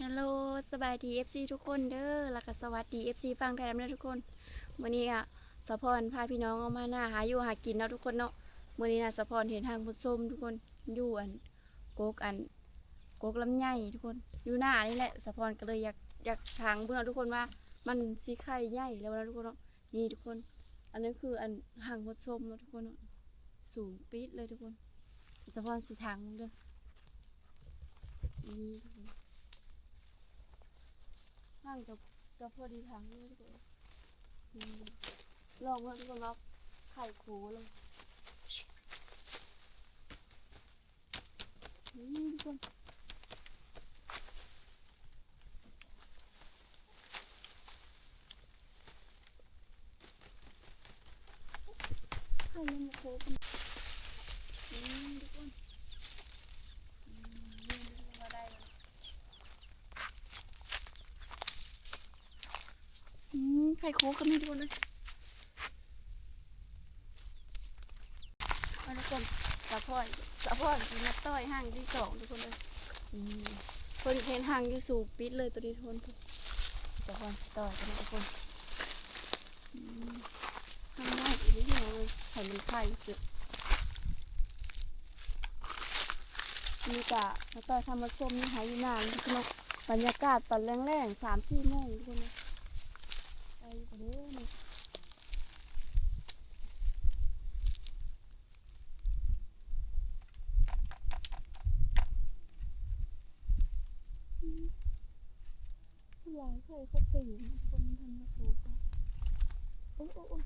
ຮັລໂຫຼ ສະບາຍດີ ເອັຟຊີ ທຸກຄົນເດີ ແລ້ວກໍສະຫວັດດີ ເອັຟຊີ ຝັ່ງໄທນຳເດີທຸກຄົນ. ມື້ນີ້ກະສາວພອນພາພີ່ນ້ອງອອກມາໜ້າຫາຢູ່ຫາກິນເນາະທຸກຄົນເນາະ. ມື້ນີ້ນະ ສາວພອນເຫັນຮັງໝົດຊົມທຸກຄົນ ຢູ່ອັນ ກົກອັນ ກົກລຳໄຍທຸກຄົນ ຢູ່ໜ້ານີ້ແຫຼະ. ສາວພອນກໍເລີຍຢາກ ຢາກຖາງເບິ່ງເນາະທຸກຄົນວ່າ ມັນຊິໄຂ່ໃຫຍ່ແລ້ວບໍ່ເນາະທຸກຄົນເນາະ. ນີ້ທຸກຄົນ ອັນນີ້ຄືອັນຮັງໝົດຊົມເນາະທຸກຄົນເນາະ ສູງປີດເລີຍທຸກຄົນ. ສາວພອນຊິຖາງເບິ່ງເດີ. ນີ້ທຸກຄົນ ຮັງກໍ ກໍພໍດີຖັງເລີຍທຸກຄົນ. ນີ້ ລອງເບິ່ງທຸກຄົນເນາະ ໄຂ່ໂຄເລີຍ. ນີ້ທຸກຄົນ ໄຂ່ຍັງບໍ່ໂຄກ. ນີ້ທຸກຄົນ ນີ້ ນີ້ ນີ້ວ່າໄດ້ ອືມ ໄຂ່ໂຄກກໍມີທຸກຄົນເອີຍ. ມາທຸກຄົນ ສາວພອນ ສາວພອນຊິມາຕ່ອຍຮັງທີສອງທຸກຄົນເອີຍ. ອືມ ເພິ່ນເຫັນຮັງຢູ່ສູງປິດເລີຍໂຕນີ້ທຸກຄົນ. ສາວພອນຊິຕ່ອຍກັນທຸກຄົນ. ອືມ ທຳໄດ້ອີ່ຫຼີເນາະ ໃຫ້ມັນໄຂ່ເກີດ. ນີ້ກະມາຕ່ອຍທຳມະຊົມຢູ່ໄຮ່ຢູ່ນາເນາະ ບັນຍາກາດຕອນແລງໆ ສາມສີ່ໂມງທຸກຄົນເນາະ. ໄປຢູ່ເດີນີ້ ອືມ ຫຼາຍ ໄຂ່ເຂົາເຕັມ ຄົນທັນມາປູກ. ໂອ້ ໂອ້ ໂອ້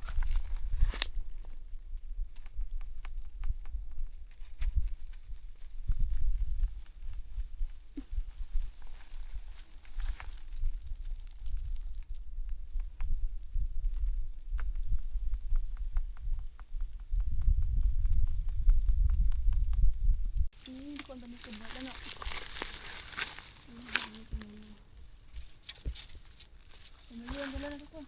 ນີ້ທຸກຄົນ ຕອນນີ້ເກັບໝົດແລ້ວເນາະ. ເປັນເລື່ອງໄປແລ້ວນະທຸກຄົນ.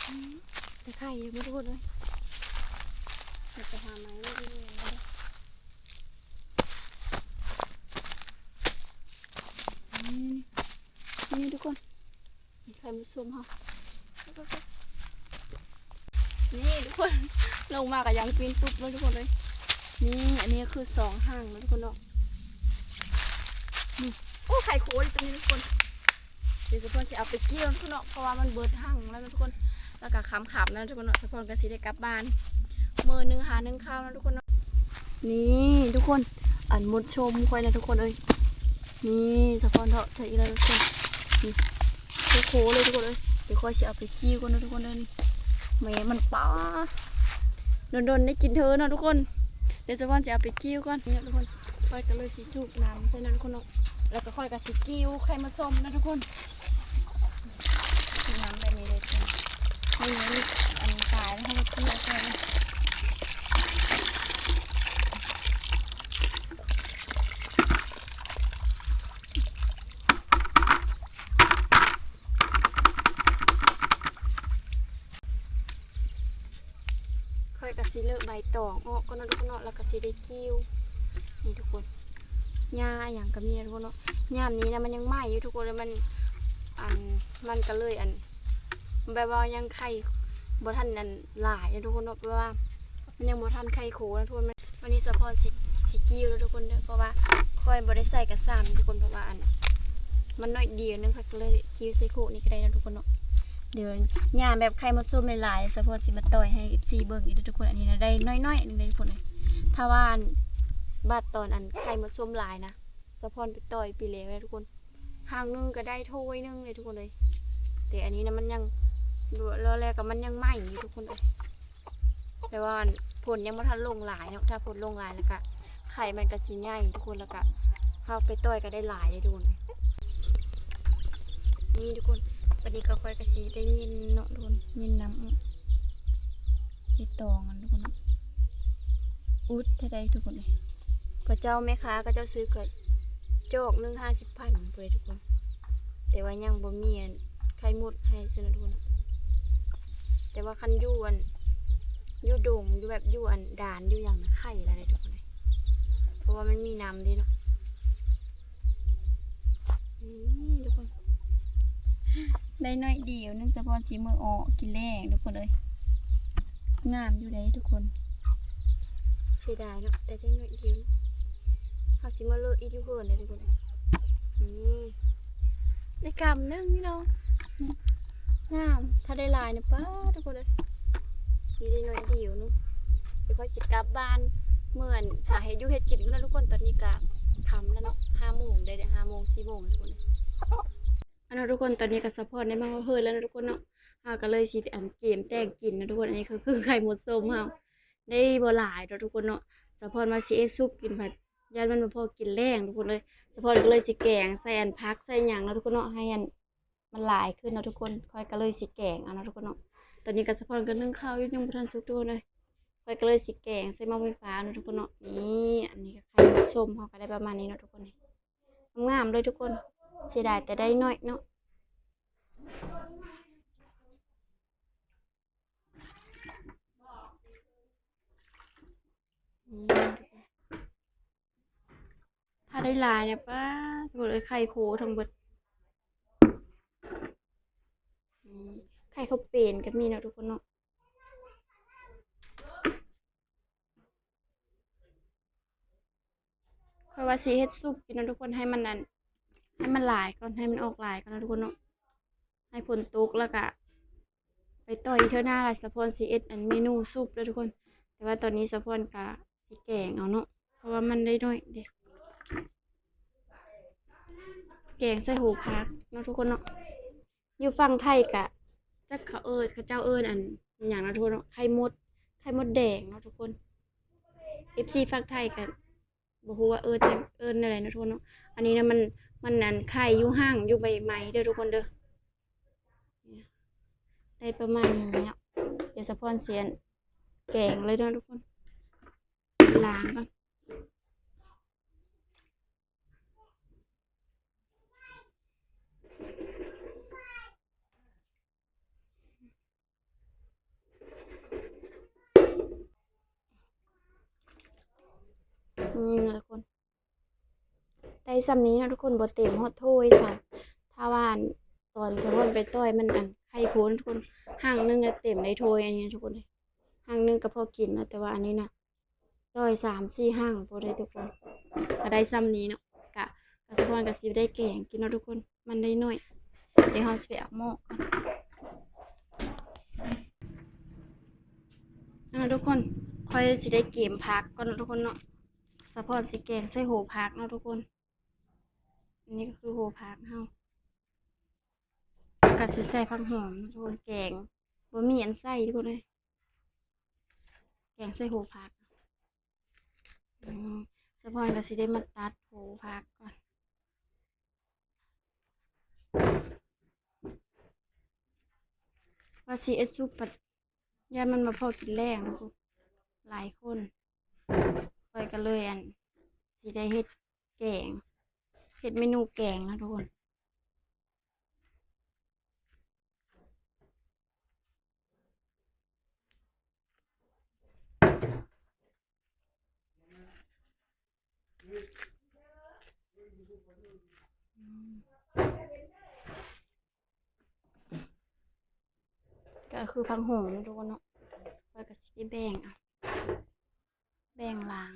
ອືມ ໄຂ່ເລີຍທຸກຄົນເອີຍ. ເຮັດໄປຫາໄມ້ເລີຍ. ນີ້ ນີ້ທຸກຄົນ ໄຂ່ມາຊົມເຮົາ ນີ້ທຸກຄົນ ລົງມາກໍຍັງປິ່ນຕຸບເລີຍທຸກຄົນເອີຍ. ນີ້ ອັນນີ້ຄືສອງຮັງເນາະທຸກຄົນເນາະ. ນີ້ ໂອ້ ໄຂ່ໂຄເລີຍຕົວນີ້ທຸກຄົນ. ດຽວສາວພອນຊິເອົາໄປກ່ຽວທຸກຄົນເນາະ ເພາະວ່າມັນເບິດຮັງແລ້ວທຸກຄົນ ແລ້ວກໍຄ່ຳໆ ນະທຸກຄົນເນາະ. ສາວພອນກໍຊິໄດ້ກັບບ້ານມື້ໜຶ່ງຫາໜຶ່ງຄາວນະທຸກຄົນເນາະ. ນີ້ທຸກຄົນ ອັນໝົດຊົມຂ້ອຍນະທຸກຄົນເອີຍ. ນີ້ສາວພອນເທາະໃສ່ອີກແລ້ວທຸກຄົນ ນີ້ ໂຄໆ ເລີຍທຸກຄົນເອີຍ. ດຽວຂ້ອຍຊິເອົາໄປກ່ຽວກ່ອນນະທຸກຄົນເດີ. ນີ້ ແມ່ມັນ ປາ ດົນໆ ໄດ້ກິນເທື່ອເນາະທຸກຄົນ. ດຽວສາວພອນຊິເອົາໄປກ່ຽວກ່ອນ ນີ້ນະທຸກຄົນ. ຂ້ອຍກໍເລີຍຊິສູບນ້ຳໃສ່ນະທຸກຄົນເນາະ ແລ້ວກໍຂ້ອຍກໍຊິກ່ຽວໄຂ່ມາຊົມນະທຸກຄົນ. ໃສ່ນ້ຳແບບນີ້ເລີຍທຸກຄົນ. ນີ້ ອັນຕາຍແລ້ວໃຫ້ມັນເປື່ອຍກ່ອນ. ຂ້ອຍກໍຊິເລີກໃບຕອງອອກກ່ອນເນາະທຸກຄົນເນາະ ແລ້ວກໍຊິໄດ້ກ່ຽວ. ນີ້ທຸກຄົນ ຫຍ້າຫຍັງກໍມີນະທຸກຄົນເນາະ. ຍາມນີ້ນະ ມັນຍັງໃໝ່ຢູ່ທຸກຄົນ ແລ້ວມັນ ອັນ ມັນກໍເລີຍ ອັນ ແບບວ່າຍັງໄຂ່ບໍ່ທັນ ອັນ ຫຼາຍນະທຸກຄົນເນາະ ແບບວ່າມັນຍັງບໍ່ທັນໄຂ່ໂຄນະທຸກຄົນ. ວັນນີ້ສາວພອນຊິ ຊິກ່ຽວແລ້ວທຸກຄົນເດີ ເພາະວ່າຂ້ອຍບໍ່ໄດ້ໃສ່ກະຊາມທຸກຄົນ ເພາະວ່າ ອັນ ມັນໜ້ອຍດຽວໜຶ່ງ ຂ້ອຍກໍເລີຍກ່ຽວໃສ່ໂຄກນີ້ກໍໄດ້ເນາະທຸກຄົນເນາະ. ດຽວຍາມແບບໄຂ່ມາຊົມຫຼາຍໆ ສາວພອນຊິມາຕ່ອຍໃຫ້ ເອັຟຊີ ເບິ່ງອີກເດີທຸກຄົນ. ອັນນີ້ນະ ໄດ້ໜ້ອຍໆ ໜຶ່ງເດີທຸກຄົນເອີຍ. ຖ້າວ່າ ອັນ ບາດຕອນ ອັນ ໄຂ່ມາຊົມຫຼາຍນະ ສາວພອນໄປຕ່ອຍປີແລ້ວນະທຸກຄົນ ຮັງໜຶ່ງກໍໄດ້ຖ້ວຍໜຶ່ງເລີຍທຸກຄົນເອີຍ. ແຕ່ອັນນີ້ນະ ມັນຍັງ ລອແລກກໍມັນຍັງໃໝ່ຢູ່ທຸກຄົນເອີຍ. ແຕ່ວ່າ ອັນ ຝົນຍັງບໍ່ທັນລົງຫຼາຍເນາະ ຖ້າຝົນລົງຫຼາຍແລ້ວກະໄຂ່ມັນກະຊິໃຫຍ່ທຸກຄົນ ແລ້ວກະເຮົາໄປຕ່ອຍກໍໄດ້ຫຼາຍເດ້ທຸກຄົນ. ນີ້ທຸກຄົນ ບັດນີ້ກໍຂ້ອຍກະຊິໄດ້ຍິນເນາະທຸກຄົນ ຍິນນ້ຳ ເຮັດຕອງຫັ້ນທຸກຄົນເນາະ. ອຸດແທ້ໃດທຸກຄົນເອີຍ ເຂົາເຈົ້າແມ່ຄ້າເຂົາເຈົ້າຊື້ກໍຈອກໜຶ່ງຫ້າສິບພັນພຸ້ນເດ້ທຸກຄົນ. ແຕ່ວ່າຍັງບໍ່ມີອັນ ໄຂ່ມົດໃຫ້ຊັ້ນນະທຸກຄົນ. ແຕ່ວ່າຄັນຢູ່ອັນ ຢູ່ດົງ ຢູ່ແບບ ຢູ່ອັນດານ ຢູ່ຫຍັງນະ ໄຂ່ຫຼາຍເດ້ທຸກຄົນເອີຍ ເພາະວ່າມັນມີນ້ຳເດ້ເນາະ. ນີ້ທຸກຄົນ ໄດ້ໜ້ອຍດຽວໜຶ່ງ ສາວພອນຊິເມືອເອາະກິນແລງທຸກຄົນເອີຍ. ງາມຢູ່ເດ້ທຸກຄົນ ເສຍດາຍເນາະ ແຕ່ໄດ້ໜ້ອຍດຽວ. ເຮົາຊິມາເລີະອີກຢູ່ເຮືອນເດ້ທຸກຄົນ. ນີ້ ໄດ້ກຳໜຶ່ງພີ່ນ້ອງ ນີ້ ງາມ. ຖ້າໄດ້ຫຼາຍນະ ປ້າ ທຸກຄົນເອີຍ ນີ້ໄດ້ໜ້ອຍດຽວໜຶ່ງ. ດຽວຂ້ອຍຊິກັບບ້ານ ເມືອຫາເຮັດຢູ່ເຮັດກິນກ່ອນນະທຸກຄົນ. ຕອນນີ້ກະຄ່ຳແລ້ວເນາະ ຫ້າໂມງໄດ້ ຫ້າໂມງ ສີ່ໂມງທຸກຄົນ. ອັນເນາະທຸກຄົນ ຕອນນີ້ກໍສາວພອນໄດ້ມາຮອດເຮືອນແລ້ວເນາະທຸກຄົນເນາະ. ເຮົາກໍເລີຍຊິ ອັນ ກຽມແຕ່ງກິນເນາະທຸກຄົນ. ອັນນີ້ກໍຄືໄຂ່ມົດສົ້ມເຮົາ ໄດ້ບໍ່ຫຼາຍເນາະທຸກຄົນເນາະ. ສາວພອນວ່າຊິເຮັດຊຸບກິນ ພັດຢ້ານມັນບໍ່ພໍກິນແລງທຸກຄົນເອີຍ. ສາວພອນກໍເລີຍຊິແກງໃສ່ອັນຜັກໃສ່ຫຍັງເນາະທຸກຄົນເນາະ ໃຫ້ອັນມັນຫຼາຍຂຶ້ນເນາະທຸກຄົນ. ຂ້ອຍກໍເລີຍຊິແກງເອົາເນາະທຸກຄົນເນາະ. ຕອນນີ້ກໍສາວພອນກໍໜຶ້ງເຂົ້າຢູ່ ຍັງບໍ່ທັນສຸກທຸກຄົນເອີຍ. ຂ້ອຍກໍເລີຍຊິແກງໃສ່ໝໍ້ໄຟຟ້າເນາະທຸກຄົນເນາະ. ນີ້ ອັນນີ້ກໍໄຂ່ມົດສົ້ມເຮົາກໍໄດ້ປະມານນີ້ເນາະທຸກຄົນ. ງາມໆເລີຍທຸກຄົນ ເສຍດາຍແຕ່ໄດ້ໜ້ອຍເນາະ. ນີ້ ຖ້າໄດ້ຫຼາຍນະ ປ້າ ທຸກຄົນເອີຍ ໄຂ່ໂຄທັງເບິດ. ນີ້ ໄຂ່ເຂົ້າເປນກໍມີເນາະທຸກຄົນເນາະ. ຂ້ອຍວ່າຊິເຮັດຊຸບກິນເນາະທຸກຄົນ ໃຫ້ມັນອັນ ໃຫ້ມັນຫຼາຍກ່ອນ ໃຫ້ມັນອອກຫຼາຍກ່ອນເນາະທຸກຄົນເນາະ. ໃຫ້ຝົນຕົກແລ້ວກະໄປຕໍ່ອີກເທື່ອໜ້າລະ ສາວພອນຊິເຮັດອັນເມນູຊຸບເດີທຸກຄົນ. ແຕ່ວ່າຕອນນີ້ສາວພອນກະຊິແກງເອົາເນາະ ເພາະວ່າມັນໄດ້ໜ້ອຍເດ້. ແກງໃສ່ໂຫຜັກເນາະທຸກຄົນເນາະ. ຢູ່ຝັ່ງໄທກະຈັກເຂົາເອີ້ນ ເຂົາເຈົ້າເອີ້ນອັນຫຍັງເນາະທຸກຄົນເນາະ ໄຂ່ມົດ ໄຂ່ມົດແດງເນາະທຸກຄົນ. ເອັຟຊີຝັ່ງໄທກະບໍ່ຮູ້ວ່າເອີ້ນ ເອີ້ນແນວໃດເນາະທຸກຄົນເນາະ. ອັນນີ້ນະ ມັນ ມັນອັນໄຂ່ຢູ່ຮັ່ງຢູ່ໃບໄມ້ເດີທຸກຄົນເດີ. ໄດ້ປະມານນີ້ເນາະ. ດຽວສາວພອນຊິອັນແກງເລີຍເນາະທຸກຄົນ. ຊິລ້າງກ່ອນ. ນີ້ນະທຸກຄົນ ໄດ້ຊ່ຳນີ້ເນາະທຸກຄົນ ບໍ່ເຕັມຮອດຖ້ວຍຊ້ຳ. ຖ້າວ່າອັນຕອນສາວພອນໄປຕ່ອຍມັນອັນໄຂ່ໂຄນະທຸກຄົນ ຮັ່ງໜຶ່ງນະເຕັມໄດ້ຖ້ວຍອັນນີ້ນະທຸກຄົນ. ຮັ່ງໜຶ່ງກໍພໍກິນນະ ແຕ່ວ່າອັນນີ້ນະ ຮ້ອຍສາມສີ່ຮັ່ງພຸ້ນເດ້ທຸກຄົນ. ກໍໄດ້ຊ່ຳນີ້ເນາະ ກະ ກະສາວພອນກໍຊິໄດ້ແກງກິນເນາະທຸກຄົນ ມັນໄດ້ໜ້ອຍ. ດຽວເຮົາຊິໄປເອົາໝໍ້ກ່ອນເນາະທຸກຄົນ. ຂ້ອຍຊິໄດ້ກຽມຜັກກ່ອນເນາະທຸກຄົນເນາະ. ສາວພອນຊິແກງໃສ່ໂຫຜັກເນາະທຸກຄົນ. ອັນນີ້ກໍຄືໂຫຜັກເຮົາ ແລ້ວກໍຊິໃສ່ຜັກຫອມເນາະທຸກຄົນ. ແກງບໍ່ມີອັນໃສ່ທຸກຄົນເອີຍ. ແກງໃສ່ໂຫຜັກ. ອືມ ສາວພອນກໍຊິໄດ້ມາຕັດໂຫຜັກກ່ອນ ວ່າຊິເຮັດຊຸບ ພັດຢ້ານມັນບໍ່ພໍກິນແລງເນາະ ຫຼາຍຄົນ. ຂ້ອຍກໍເລີຍອັນ ຊິໄດ້ເຮັດແກງ ເຮັດເມນູແກງເນາະທຸກຄົນ. ກໍຄືຜັກຫອມເນາະທຸກຄົນເນາະ. ຂ້ອຍກໍຊິໄດ້ແບ່ງເອົາ ແບ່ງລ້າງ.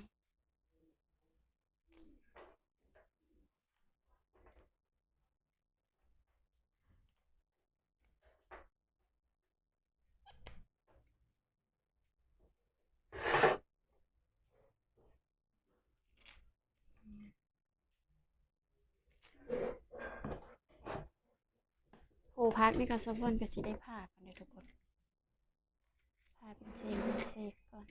ໂຫ ຜັກນີ້ກໍສາວພອນກໍຊິໄດ້ຜ່າກ່ອນເດີທຸກຄົນ ຜ່າເປັນເສັ້ນເປັນເສກກ່ອນ.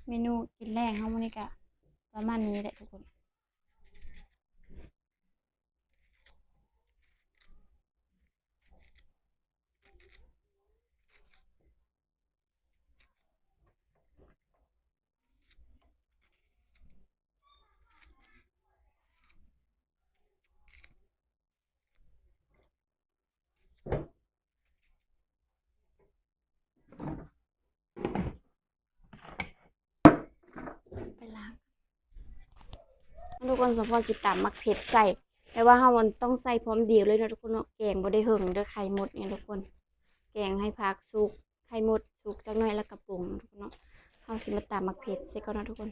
ເມນູກິນແລງເຮົາມື້ນີ້ກະປະມານນີ້ແຫຼະທຸກຄົນ. ທຸກຄົນ ສາວພອນຊິຕຳໝາກເຜັດໃສ່ ແຕ່ວ່າເຮົາມັນຕ້ອງໃສ່ພ້ອມດຽວເລີຍເນາະທຸກຄົນເນາະ. ແກງບໍ່ໄດ້ເຫິງເດີ ໄຂ່ມົດນີ້ທຸກຄົນ ແກງໃຫ້ຜັກສຸກ ໄຂ່ມົດສຸກຈັກໜ້ອຍແລ້ວກະປົງເນາະທຸກຄົນເນາະ. ເຮົາຊິມາຕຳໝາກເຜັດໃສ່ກ່ອນເນາະທຸກຄົນ.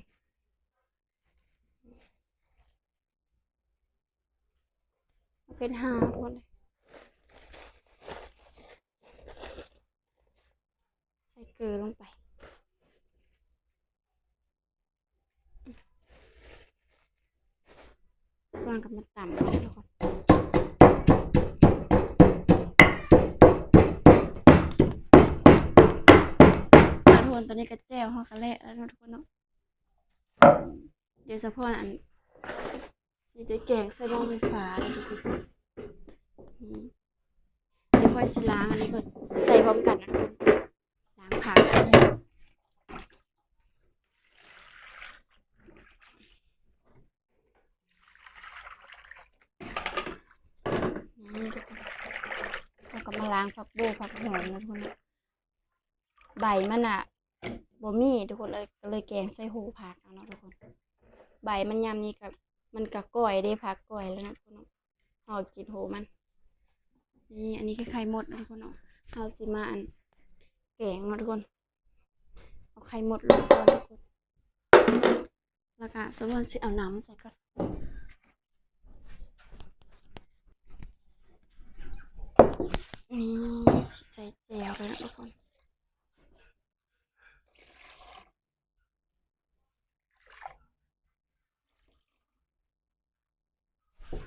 ເຜັດຫາຄົນ ໃສ່ເກືອລົງໄປ ກ່ອນກໍມາຕຳເນາະທຸກຄົນ. ທຸກຄົນ ຕອນນີ້ກໍແຈ່ວເຮົາກໍແລະແລ້ວເນາະທຸກຄົນເນາະ. ດຽວສາວພອນອັນ ຊິໄດ້ແກງໃສ່ໝໍ້ໄຟຟ້າເດີທຸກຄົນ. ດຽວຂ້ອຍຊິລ້າງອັນນີ້ກ່ອນ ໃສ່ພ້ອມກັນນະທຸກຄົນ. ລ້າງຜັກກ່ອນເດີ. ນີ້ທຸກຄົນ ເຮົາກໍມາລ້າງຜັກບົວຜັກຫອມນະທຸກຄົນເນາະ. ໃບມັນນະບໍ່ມີທຸກຄົນເອີຍ ກໍເລີຍແກງໃສ່ໂຫຜັກເອົາເນາະທຸກຄົນ. ໃບມັນຍາມນີ້ກໍ ມັນກໍກ່ອຍເດ້ ຜັກກ່ອຍແລ້ວເນາະທຸກຄົນເນາະ. ເຮົາກິນໂຫມັນ. ນີ້ ອັນນີ້ຄືໄຂ່ມົດເນາະທຸກຄົນເນາະ. ເຮົາຊິມາອັນ ແກງເນາະທຸກຄົນ. ເອົາໄຂ່ມົດລົງກ່ອນທຸກຄົນ. ແລ້ວກະສາວພອນຊິເອົານ້ຳໃສ່ກ່ອນ. ນີ້ ຊິໃສ່ແຈ່ວໄປເນາະທຸກຄົນ.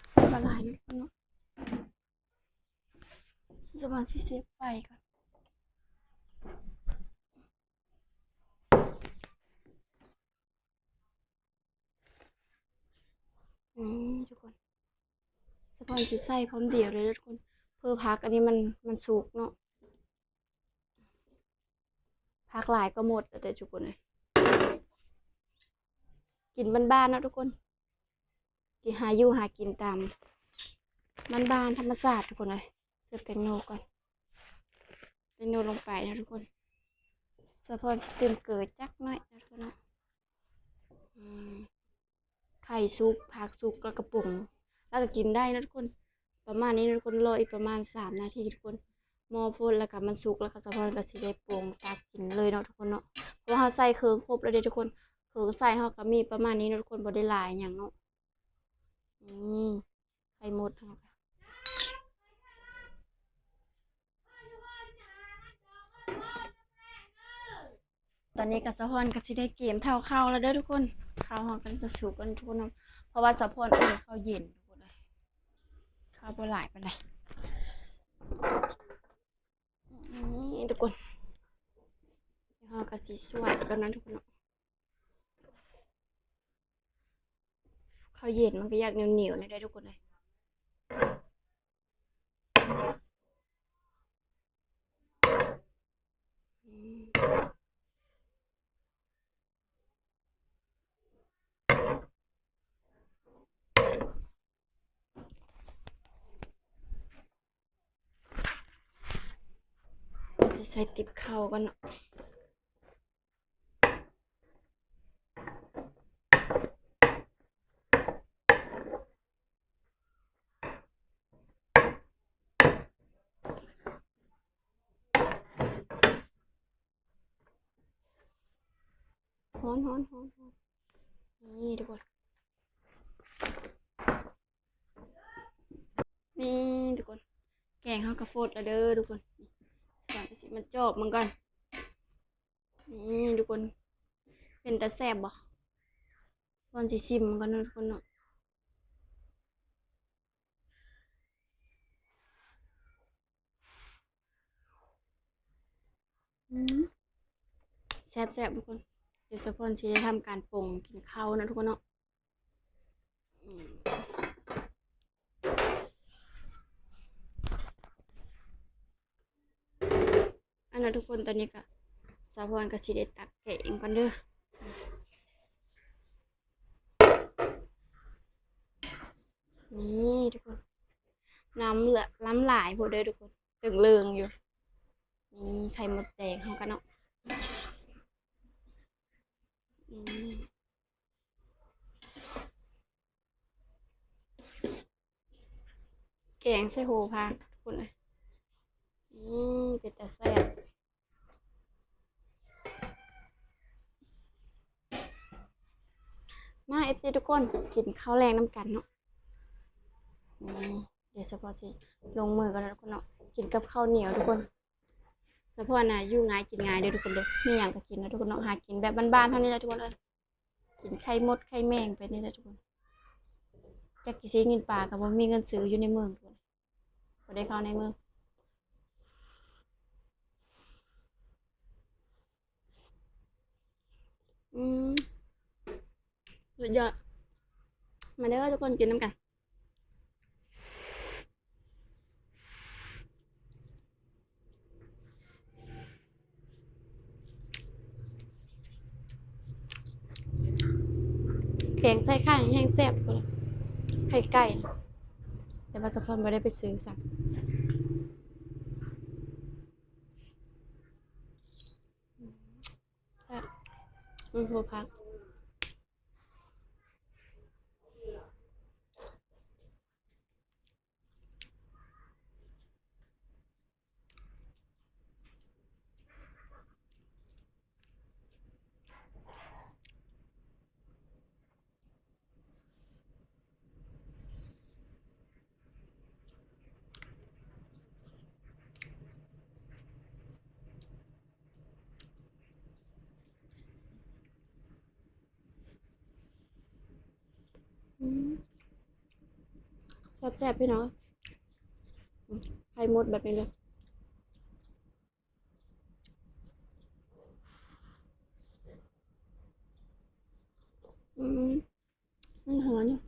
ໃສ່ປາຫຼາຍເນາະ ສາວພອນຊິເຊບໄຟກ່ອນ. ນີ້ທຸກຄົນ ສາວພອນຊິໃສ່ພ້ອມດຽວເລີຍເດີທຸກຄົນ ເພື່ອຜັກອັນນີ້ມັນ ມັນສຸກເນາະ. ຜັກຫຼາຍກໍໝົດແລ້ວເດີທຸກຄົນເອີຍ. ກິນບ້ານໆເນາະທຸກຄົນ ກິນ ຫາຢູ່ຫາກິນຕາມບ້ານໆທຳມະຊາດທຸກຄົນເອີຍ. ໃສ່ແປ້ງນົວກ່ອນ ແປ້ງນົວລົງໄປເນາະທຸກຄົນ. ສາວພອນຊິຕື່ມເກືອຈັກໜ້ອຍເນາະທຸກຄົນເນາະ. ອືມ ໄຂ່ສຸກ ຜັກສຸກ ແລ້ວກະປົງ ແລ້ວກະກິນໄດ້ເນາະທຸກຄົນ. ປະມານນີ້ເນາະທຸກຄົນ ລໍອີກປະມານສາມນາທີທຸກຄົນ. ໝໍ້ຟົດແລ້ວກະມັນສຸກ ແລ້ວກະສາວພອນກະຊິໄດ້ປົງຕັກກິນເລີຍເນາະທຸກຄົນເນາະ. ເພາະວ່າເຮົາໃສ່ເຄື່ອງຄົບແລ້ວເດ້ທຸກຄົນ. ເຄື່ອງໃສ່ເຮົາກະມີປະມານນີ້ເນາະທຸກຄົນ ບໍ່ໄດ້ຫຼາຍຫຍັງເນາະ. ນີ້ ໄຂ່ມົດເຮົາ ຕອນນີ້ກະສາວພອນກະຊິໄດ້ກຽມເທົ່າເຂົ້າແລ້ວເດີທຸກຄົນ. ເຂົ້າເຮົາກະຈະສຸກກັນທຸກຄົນເນາະ ເພາະວ່າສາວພອນອຸ່ນເຂົ້າເຢັນທຸກຄົນເອີຍ. ເຂົ້າບໍ່ຫຼາຍປານໃດ ນີ້ທຸກຄົນ. ເຮົາກະຊິຊ່ວຍກັນເນາະທຸກຄົນເນາະ. ເຂົ້າເຢັນມັນກະຢາກໜຽວໆ ແນ່ເດ້ທຸກຄົນເອີຍ. ຊິໃສ່ຕິບເຂົ້າກ່ອນເນາະ. ຮ້ອນໆໆໆ ນີ້ທຸກຄົນ ນີ້ທຸກຄົນ ແກງເຮົາກະຟົດແລ້ວເດີທຸກຄົນ. ສາວພອນຊິມາຈອບເບິ່ງກ່ອນ. ນີ້ທຸກຄົນ ເປັນຕາແຊບບໍ່? ສາວພອນຊິຊິມກ່ອນເນາະທຸກຄົນເນາະ. ອືມ ແຊບໆ ທຸກຄົນ. ດຽວສາວພອນຊິໄດ້ທຳການປົງກິນເຂົ້າເນາະທຸກຄົນເນາະ. ອືມ ອັນນັ້ນທຸກຄົນ ຕອນນີ້ກະສາວພອນກະຊິໄດ້ຕັກແກງກ່ອນເດີ. ນີ້ທຸກຄົນ ນ້ຳເຫຼືອ ນ້ຳຫຼາຍໂພດເດີທຸກຄົນ ເຖິງເລີງຢູ່. ນີ້ໄຂ່ມົດແດງເຮົາກະເນາະ. ນີ້ ແກງໃສ່ໂຫພັກ ທຸກຄົນເອີຍ. ນີ້ເປັນຕາແຊບ. ມາ ເອັຟຊີ ທຸກຄົນ ກິນເຂົ້າແລງນຳກັນເນາະ. ນີ້ ດຽວສະເພາະຊິລົງມືກ່ອນເນາະ ທຸກຄົນເນາະ. ກິນກັບເຂົ້າໜຽວ ທຸກຄົນ. ສະເພາະນະ ຢູ່ງ່າຍກິນງ່າຍເດີ ທຸກຄົນເດີ. ມີຫຍັງກໍກິນເນາະ ທຸກຄົນເນາະ. ຫາກິນແບບບ້ານໆເຮົານີ້ແຫຼະ ທຸກຄົນເອີຍ. ກິນໄຂ່ມົດໄຂ່ແມງໄປນີ້ແຫຼະ ທຸກຄົນ. ຈັກຊິຊື້ກິນປາກໍບໍ່ມີເງິນຊື້ຢູ່ໃນເມືອງ ທຸກຄົນ. ບໍ່ໄດ້ເຂົ້າໃນເມືອງ. ອືມ ສຸດຍອດ. ມາເດີ ທຸກຄົນ ກິນນຳກັນ. ແກງໃສ່ໄຂ່ແຮງແຊບ ໄຂ່ໄກ່. ແຕ່ວ່າສາວພອນບໍ່ໄດ້ໄປຊື້ຊ້ຳ. ອືມ ແຊບ. ອືມ ໂຫພັກ. ອືມ ແຊບໆ ພີ່ນ້ອງ. ອືມ ໄຂ່ມົດແບບນີ້ເລີຍ. ອືມ ມັນຫອມຢູ່.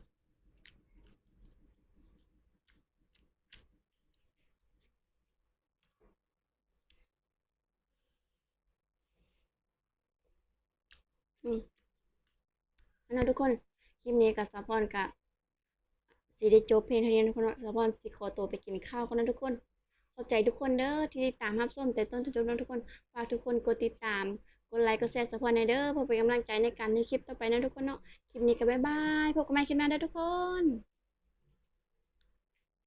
ອືມ ອັນນັ້ນ ທຸກຄົນ ຄລິບນີ້ກໍສາວພອນກໍຊິໄດ້ຈົບພຽງເທົ່ານີ້ ທຸກຄົນເນາະ. ສາວພອນຊິຂໍຕົວໄປກິນຂ້າວກ່ອນນະ ທຸກຄົນ. ຂອບໃຈທຸກຄົນເດີທີ່ຕິດຕາມຮັບຊົມແຕ່ຕົ້ນຈົນຈົບນະ ທຸກຄົນ. ຝາກທຸກຄົນກົດຕິດຕາມ ກົດໄລ ກົດແຊ ສາວພອນແດ່ເດີ ເພື່ອເປັນກຳລັງໃຈໃນການເຮັດຄລິບຕໍ່ໄປນະ ທຸກຄົນເນາະ. ຄລິບນີ້ກໍບາຍບາຍ ພົບກັນໃໝ່ຄລິບໜ້າເດີ ທຸກຄົນ.